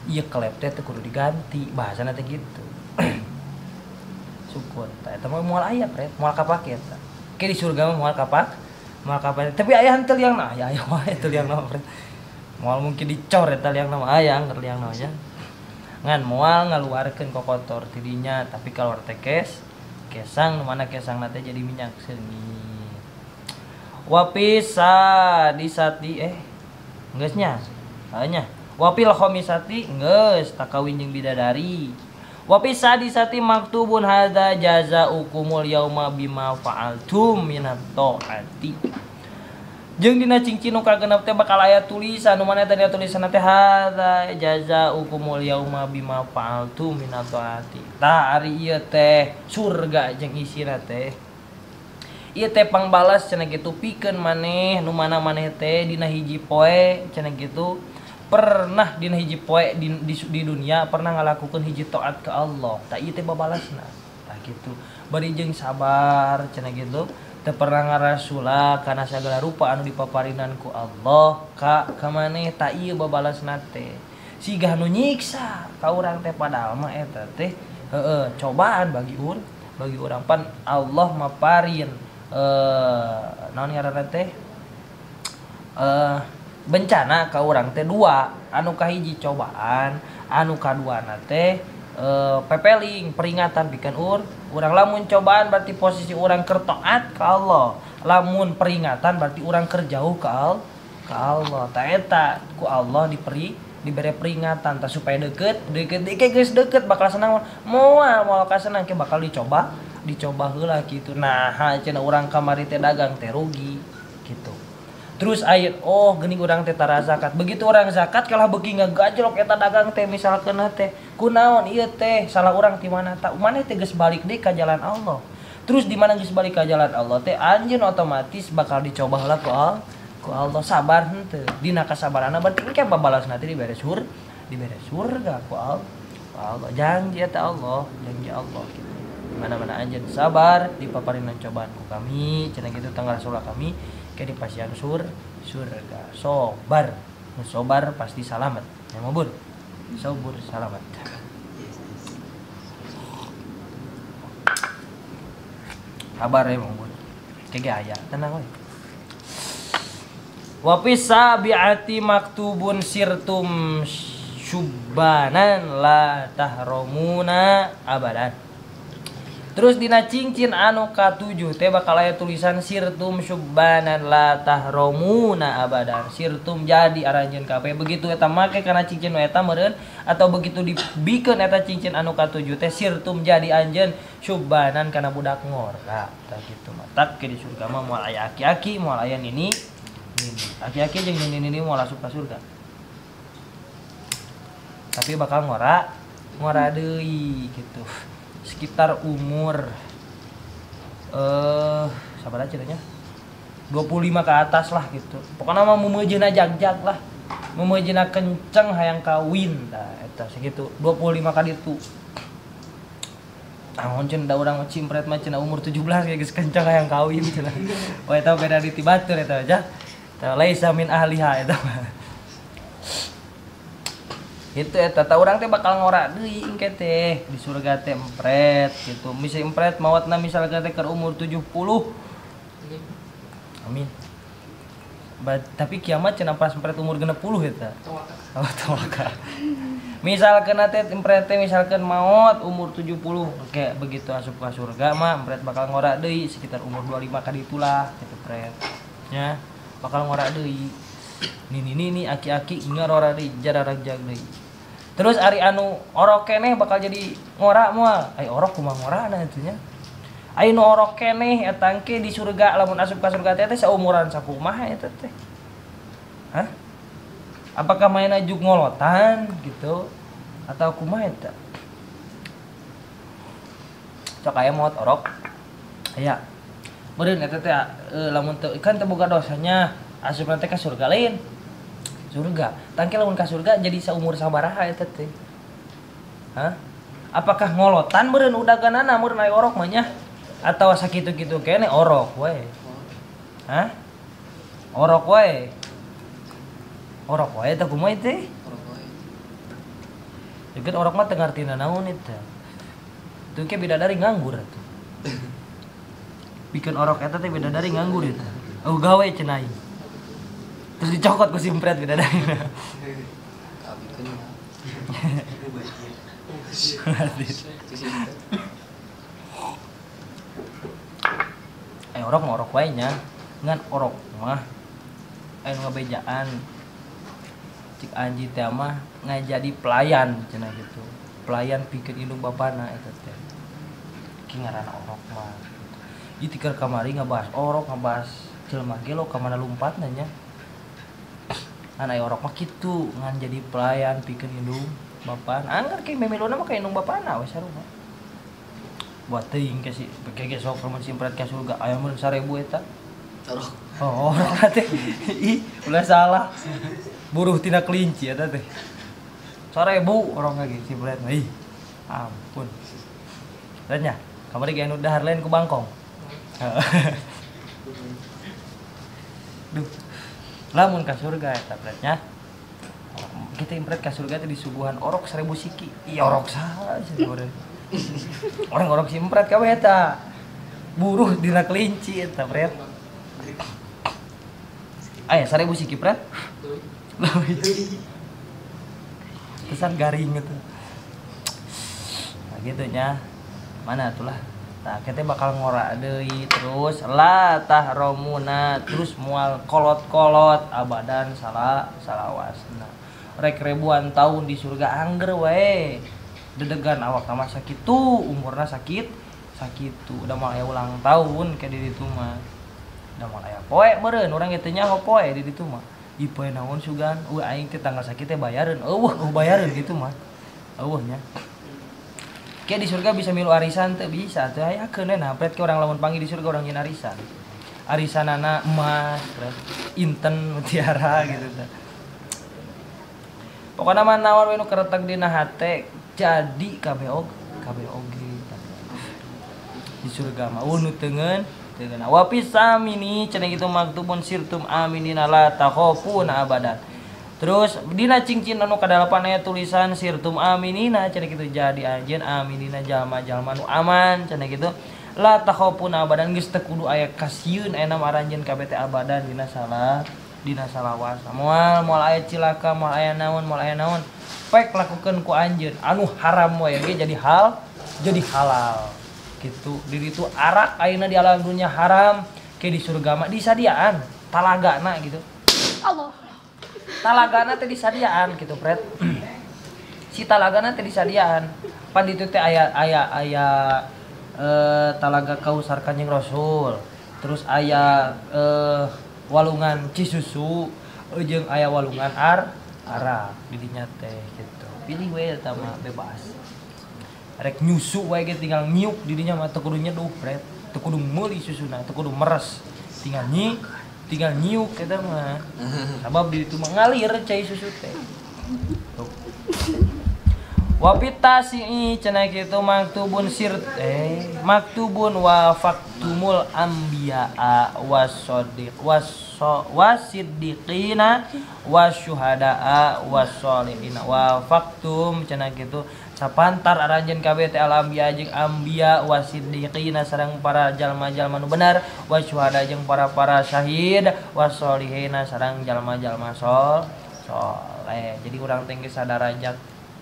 Ieu klep teh teu kudu diganti, bahasana teh gitu. Syukur. Tah eta mah moal aya bre, moal kapake eta. Ke di surga mah moal kapake. Tapi aya henteu liangna, aya wae teu liangna bre. Moal mungkin dicor eta liangna mah aya angger liangna nya. Ngan moal ngaluarkeun kokotor tidinya, tapi kaluar teh kesang nu mana kesangna teh jadi minyak seungit. Wapisa disati geus nya. Nya. Wapil khomisati geus takawin jeung bidadari. Wapisa disati maktubun hadza jazaukumul yauma bima fa'altum minat ta'ati. Jeung dina cincin nu kagenep teh bakal aya tulisan nu mana teh tulisanna teh hadza jazaukumul yauma bima fa'altum minat ta'ati. Tah ari ieu teh surga jeung isina teh. Ieu teh pangbalas cenah kitu pikeun maneh nu mana maneh teh dina hiji poe cenah kitu pernah dina hiji poe di dunia pernah ngalakukeun hiji taat ke Allah. Tah ieu teh babalasna. Tah kitu. Bari jeung sabar cenah kitu teu pernah ngarasula kana sagala rupa anu dipaparinan ku Allah ka maneh tah ieu babalasna teh. Sigah nu nyiksa ka urang teh padahal mah eta teh heueuh cobaan bagi urang pan Allah maparin naon ngaranna teh bencana ka urang teh dua anu kahiji cobaan anu kaduana teh pepeling peringatan pikeun urang. Lamun cobaan berarti posisi urang keur taat ka Allah, lamun peringatan berarti urang keur jauh ka Allah. Ta eta ku Allah dibere peringatan tah supaya deket deket geus deket bakal senang moal kasenang ke bakal dicoba heula kitu. Nah cenah urang kamari teh dagang teh rugi gitu. Terus ayat oh geuning urang teh tara zakat. Begitu urang zakat kalah beuki ngagajlok eta dagang teh misalkeun teh. Kunaon ieu teh salah urang ti mana ta? Maneh teh geus balik deui ka jalan Allah. Terus di mana geus balik ka jalan Allah teh anjeun otomatis bakal dicoba heula ku Allah. Sabar henteu. Dina kasabaranna berarti engke babalasna teh dibere surga ku Allah. Janji eta Allah, janji Allah gitu. Mana-mana anjeun sabar dipaparinan cobaan ku kami cenah kitu tanggal rasul kami ke di pasian surga. Sobar, sobar pasti salamat. Ya mabur. Sobur salamat. Kabar ya mabur. Kege aya, tenang we. Wa fis sabi'ati maktubun sirtum syubbanan la tahromuna abadan. Terus dina cincin anu ka-7 teh bakal aya tulisan sirtum syubbanan la tahromuna abadan. Sirtum jadi aranjeun kabeh begitu eta make kana cincin eta meureun atau begitu dibikeun eta cincin anu ka-7 teh sirtum jadi anjeun syubbanan kana budak ngora. Tah kitu matak ke di surga mah moal aya aki-aki, moal aya nini nini. Aki-aki jeung nini nini moal asup ka surga. Tapi bakal ngora ngora deui gitu. Sekitar umur sabar aja nya 25 ke atas lah gitu. Pokoknya mah meumeujeuhna jag-jag lah. Meumeujeuhna kenceng hayang kawin tah eta sakitu 25 ka ditu. Naon cenah da urang cimpret mah cenah umur 17 geus kenceng hayang kawin cenah. Wah eta beda di ti batur eta aja. Tah laisa min ahliha eta mah. Itu eta tah urang teh bakal ngora deui engke teh di surga teh empret gitu. Misal empret maotna misalkan teh keur umur 70. Amin. Tapi kiamat cenah pas empret umur 60 eta. Oh, tawakal. Misalkan teh empret teh misalkan maot umur 70, oke begitu asup ka surga mah empret bakal ngora deui sekitar umur 25 ka ditulah gitu pret. Nya, bakal ngora deui. Nini nini aki-aki ngorora deui jararagjag deui. Terus ari anu orok keneh bakal jadi ngora moal. Ai orok kumaha ngorana eta nya. Ai nu orok keneh eta engke di surga lamun asup ka surga teh teh saumuran sakumaha eta teh. Hah? Apakah mainna juk ngolotan gitu atau kumaha eta? Sok aya maot orok. Aya. Meureun eta teh lamun teu kan teu boga dosanya asupna teh ka surga lain. Surga. Tangke lamun ka surga jadi saumur sabaraha eta teh. Hah? Apakah ngolotan meureun udaganana meureun aya orok mah nya? Atawa sakitu-kitu keneh orok we. Hah? Orok we. Orok wae eta kumaha teh? Orok wae. Jeung orok mah teu ngartina naon eta. Teu ke bidadari nganggur atuh. Bikin orok eta teh bidadari nganggur eta. Oh gawe cenah aing. Terus dicokot ku simpret bidadari. Orok mah orok wae nya. Ngan orok mah anu ngabejaan cik anji teh mah ngajadi pelayan cenah gitu. Pelayan pikeun indung bapana eta teh. Ki ngaranna orok mah. Ieu tikar kamari ngabahas orok, ngabahas jelema gelo ka mana lumpatna nya. Ngan aya orok mah kitu, ngan jadi pelayan pikeun indung bapana. Angger ke memilona mah ka indung bapana we sarua. Buat teuing ke si gege sok lamun simpret ka surga aya mun 1000 eta. Orok. Oh, orok teh. Ih, ulah salah. Buruh tina kelinci eta teh. 1000 orok lagi simpret mah. Ih, ampun. Dan nya, kamari ge anu dahar lain ku bangkong. Duh. Lamun ka surga eta pretnya. Kita impret ka surga teh disuguhan orok 1000 siki. Ih, orok saha cenah. Orang orok simpret kabeh eta. Buruh dina kelinci eta pret. Aya 1000 siki pret. Pesan garing gitu. Nah gitu nya. Mana atulah. Nah, kita bakal ngora deui terus la tahromuna terus mual kolot-kolot abadan salah salawasna. Rek ribuan tahun di surga angger wae. Dedegan awak mah sakitu, umurna sakit, sakitu. Udah moal aya ulang tahun ke di ditu mah. Udah moal aya poe meureun urang ge teu nyaho poe di ditu mah. Ih poe naon sugan? Eueuh aing teh tanggal sakit teh bayareun. Eueuh bayareun gitu mah. Eueuh nya. Kayak di surga bisa milu arisan teu bisa teu hayakeun we nah pret ke urang lamun panggil di surga urang nyeun arisan. Arisanana emas, inten mutiara gitu teh. Pokona mah naon we nu keretek dina hate jadi kabeh oge di surga mah nu teungeun teungeun. Wa pisamini cenah kitu maktubun sirtum aminina la takhafuna abadan. Terus dina cincin anu kadalapan aya tulisan sirtum aminina cenah kitu jadi anjeun aminina jalma-jalma nu aman cenah kitu la takhafuna abadan geus teu kudu aya kasieun aya nama aranjeun kabeh teh abadan dina salah dina salawas. Moal moal aya cilaka moal aya naon moal aya naon pek lakukeun ku anjeun anu haram we ge jadi hal jadi halal Gitu. Di ditu arak ayeuna di alam dunya haram, ke di surga mah disadiaan talagana gitu. Allah. Talagana teh disadiaan gitu, Fred. Si talagana teh disadiaan. Pan ditu teh aya aya aya talaga Kausar Kanjeng Rasul. Terus aya walungan Cisusu jeung aya walungan arak di dinya teh gitu. Pilih we eta mah bebas. Rek nyusu wae ge tinggal nyiuk di dinya mah teu kudu nyeduh, Fred. Teu kudu meuli susuna, teu kudu meres. Tinggal nyiuk eta mah. Sabab di ditu mah ngalir cai susu teh. Tuh. Wapita si'i cenah kitu maktubun maktubun wa faktumul anbiya'a wasodiq wasiddiqina wasyuhada'a wasolihina wa faktum cenah kitu sapantar aranjeun kabeh teh al anbiya jeung anbiya wasiddiqina sareng para jalma-jalma nu bener wasyuhada jeung para-para syahid wasolihina sareng jalma-jalma soleh. Jadi urang teh geus sadarajat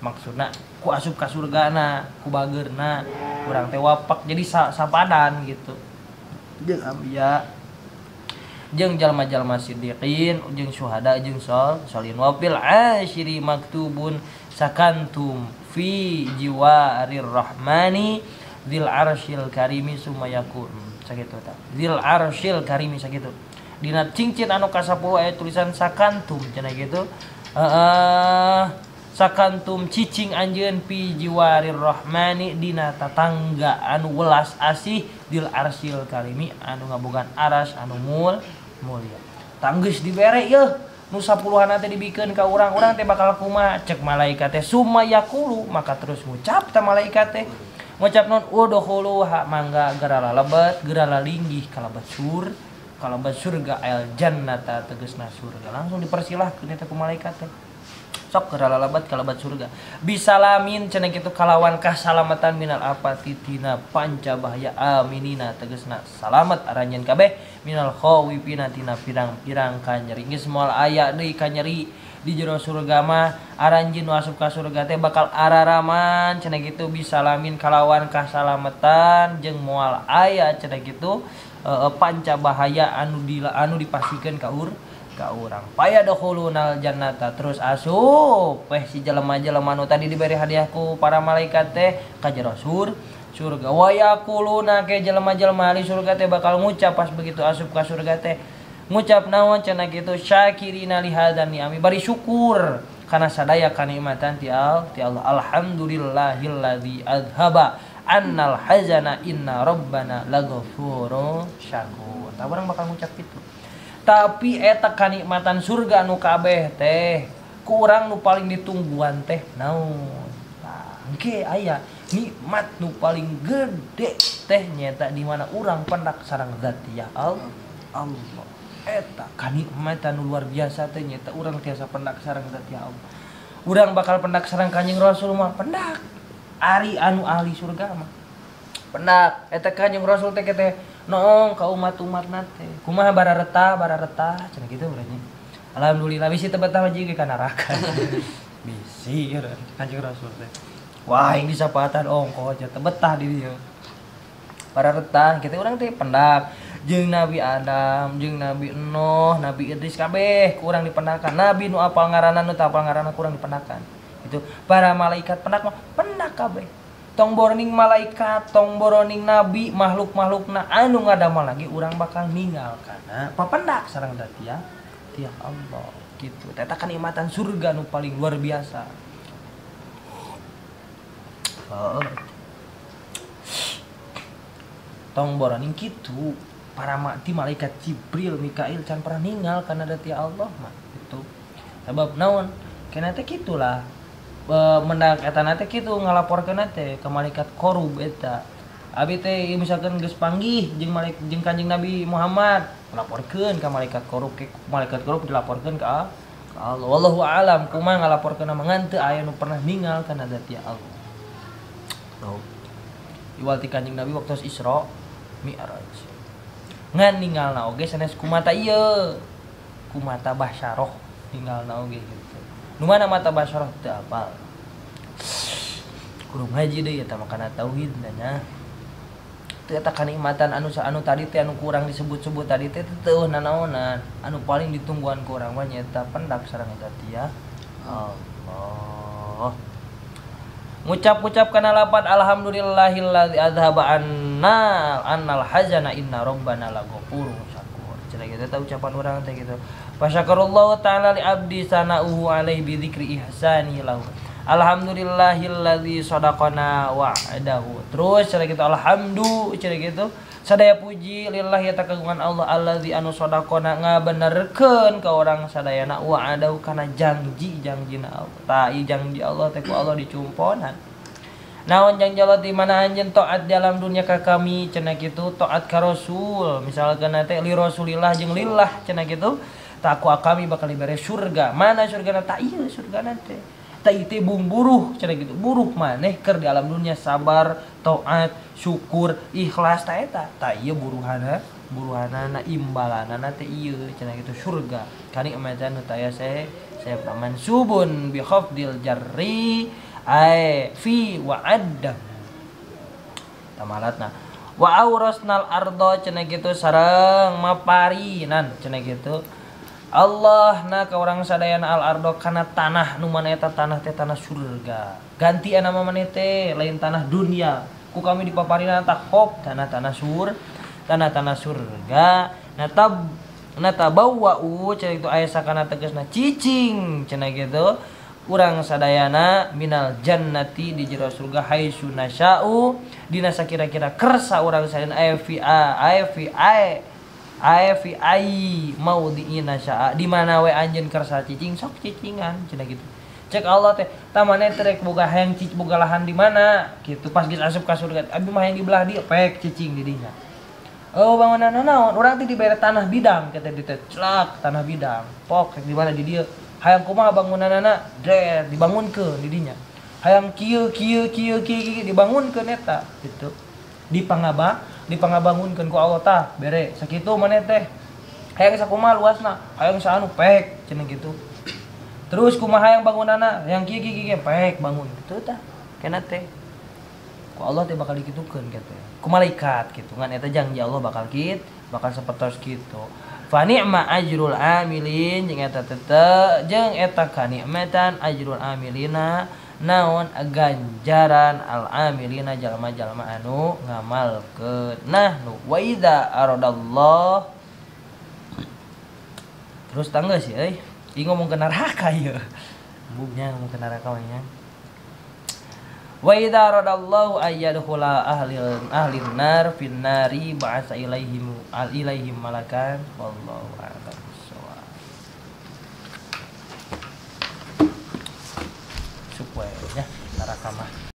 maksudna ku asup ka surgana ku bageurna urang teh wapak jadi sapadan gitu jeung anbiya jeung jalma-jalma siddiqin jeung syuhada jeung solihin wa fil asyiri maktubun sakantum fi jiwarir rahmani dzil arsyil karimi sumayakun sakitu ta dzil arsyil karimi sakitu dina cincin anu ka-10 aya tulisan sakantum cenah kitu sakantum cicing anjeun pi jiwarir rahmani dina tatangga anu welas asih dil arsyil karimi anu ngabogaan aras anu mulia. Tanggeus dibere yeuh nu sapuluhana teh dibikeun ka urang-urang teh bakal kumaha cek malaikat teh sumayaqulu maka terus ngucap ta malaikat teh ngucap non udkhuluha mangga gerala lebet gerala linggih kalebet kalebet surga al jannata tegasna surga langsung dipersilahkeun eta ku malaikat teh sok gerala lebat kalabat surga bisalamin cenah kitu kalawan kasalamatan minal apati tina panca bahaya aminina tegasna salamat aranjeun kabeh minal khawifina tina pirang-pirang kanyeri geus moal aya deui kanyeri di jero surga mah aranjeun nu asup ka surga teh bakal araraman cenah kitu bisalamin kalawan kasalamatan jeung moal aya cenah kitu panca bahaya anu dipastikeun ka ka urang paya dakhulunal jannata terus asup weh si jelema-jelema nu tadi diberi hadiah ku para malaikat teh ka jero surga wa yaquluna ke jelema-jelema ahli surga teh bakal ngucap pas begitu asup ka surga teh ngucap naon cenah kitu syakirina li hadzal ni'ami bari syukur kana sadaya kanikmatan ti Allah alhamdulillahilladzi adhaba annal hazana inna rabbana laghafurun syakur. Tah urang bakal ngucap kitu. Tapi eta kanikmatan surga nu kabeh teh ku urang nu paling ditungguan teh naon? Tah engke aya nikmat nu paling gede teh nyaeta di mana urang pendak sareng zatiyah Allah. Eta kanikmatan nu luar biasa teh nyaeta urang tiasa pendak sareng zatiyah Allah. Urang bakal pendak sareng Kanjeng Rasul mah pendak. Ari anu ahli surga mah pendak. Eta Kanjeng Rasul teh teh noong ka umat-umatna teh kumaha bararetah cenah kitu urangnya. Alhamdulillah bisi teu betah mah jeung ka neraka. Bisi Kanjeng Rasul teh. Wah, aing disapatan ongkoh aja teu betah di dieu. Bararetah kitu urang teh pendak jeung Nabi Adam, jeung Nabi Nuh, Nabi Idris kabeh kurang dipendakan. Nabi nu apal ngaranna nu teu apal ngaranna kurang dipendakan. Itu para malaikat pendak mah pendak kabeh. Tong boroning malaikat, tong boroning nabi, makhluk-makhlukna anu ngadamel lagi urang bakal ninggal kana papendak sareng dzatiyah tiah Allah gitu. Eta kanikmatan surga nu paling luar biasa. Oh. Tong boroning kitu para ti malaikat Jibril, Mikail can pernah ninggal kana dzatiyah Allah mah gitu. Sabab naon? Kana teh kitulah. Mendak eta na teh kitu ngalaporkeun teh ke malaikat korub eta. Abi teh misalkan geus panggih jeung malaikat jeung Kanjeng Nabi Muhammad, ngalaporkeun ka malaikat korub, ke malaikat korub dilaporkeun ka Allah. Wallahu alam kumaha ngalaporkeun mah ngan teu aya nu pernah ningal kana dzatiyah Allah. Tuh. Iwal ti Kanjeng Nabi waktu Isra Mi'raj. Ngan ningalna oge sanes kumata ieu. Kumata basyaroh ningalna oge gitu. Nu mana mata basyaroh teu apal. Kudu ngaji deui eta mah kana tauhid nya. Teu eta kanikmatan anu anu tadi teh anu kurang disebut-sebut tadi teh teu nanaonan. Anu paling ditungguan ku urang mah nyaeta pendak sareng zat Allah. Ngucap-ngucap kana lapat alhamdulillahilladzi azhaba anna annal hazana inna rabbana laghafurun syakur. Cenah kitu teh ucapan urang teh kitu. Fasyakarullahu ta'ala li abdi sana'uhu alaihi bi dzikri ihsani lahu. Alhamdulillahilladzi shadaqana wa'dahu. Terus cenah kitu alhamdu cenah kitu sadaya puji lillahi ta kagungan Allah allazi anu shadaqana ngabenerkeun ka urang sadayana wa'adahu kana janji-janjina Allah. Ta ieu janji Allah teh ku Allah dicumponan. Naon janji Allah di mana anjeun taat dalam dunia ka kami cenah kitu taat ka Rasul misalkeun teh li Rasulillah jeung lillah cenah kitu ta ku kami bakal dibere surga. Mana surgana ta ieu surgana teh. Ta ieu teh buruh cenah kitu buruh maneh keur di alam dunia sabar taat syukur ikhlas ta eta ta ieu buruhana buruhanana imbalanana teh ieu cenah kitu surga kanikmatan nu taya saya mansubun bi khafdil jarri ai fi wa'adda tamalatna wa aurasnal ardo cenah kitu sareng maparinan cenah kitu Allah na ka urang sadayana al ardo kana tanah nu mana eta tanah teh tanah surga ganti nama maneh teh lain tanah dunia ku kami dipaparina tah hop tanah-tanah sur tanah-tanah surga natab natabawwa'u cenah kitu aya sakana tegasna cicing cenah kitu urang sadayana minal jannati di jero surga haitsu nasya'u dina sakira-kira kersa urang sadayana aya fi a aya fi ai aya fi ai maudhi'in nasya'a di mana we anjeun kersa cicing sok cicingan cenah kitu cek Allah teh tamane trek boga hayang cicing boga lahan di mana kitu pas geus asup ka surga abdi mah hayang di belah dieu pek cicing di dinya oh bangunan naon urang teh dibere tanah bidang kitu di teh celak tanah bidang pok di mana di dieu hayang kumaha bangunanana dret dibangunkeun di dinya hayang kieu kieu kieu kieu dibangunkeun eta kitu dipangabangunkeun ku Allah tah bere sakitu maneh teh hayang sakumaha luasna hayang saanu pek cenah kitu terus kumaha hayang bangunanana hayang kieu kieu kieu pek bangun kitu tah kena teh ku Allah teh bakal dikitukeun kitu ku malaikat kitu ngan eta janji Allah bakal kit bakal sapertos kitu fa ni'ma ajrul amilin jeung eta tete jeung eta kanikmatan ajrul amilina naon ganjaran al amilina jalma-jalma anu ngamalkeun nah nu wa idza aradallah terus tangga sih euy ieu ngomong ke neraka ieu embungnya ngomong ke neraka we nya wa idza aradallahu ayyadkhula ahlin nar fin nari ba'atsa ilaihim al ilaihim malakan wallahu a'lam bissawab. Supaya nya neraka mah.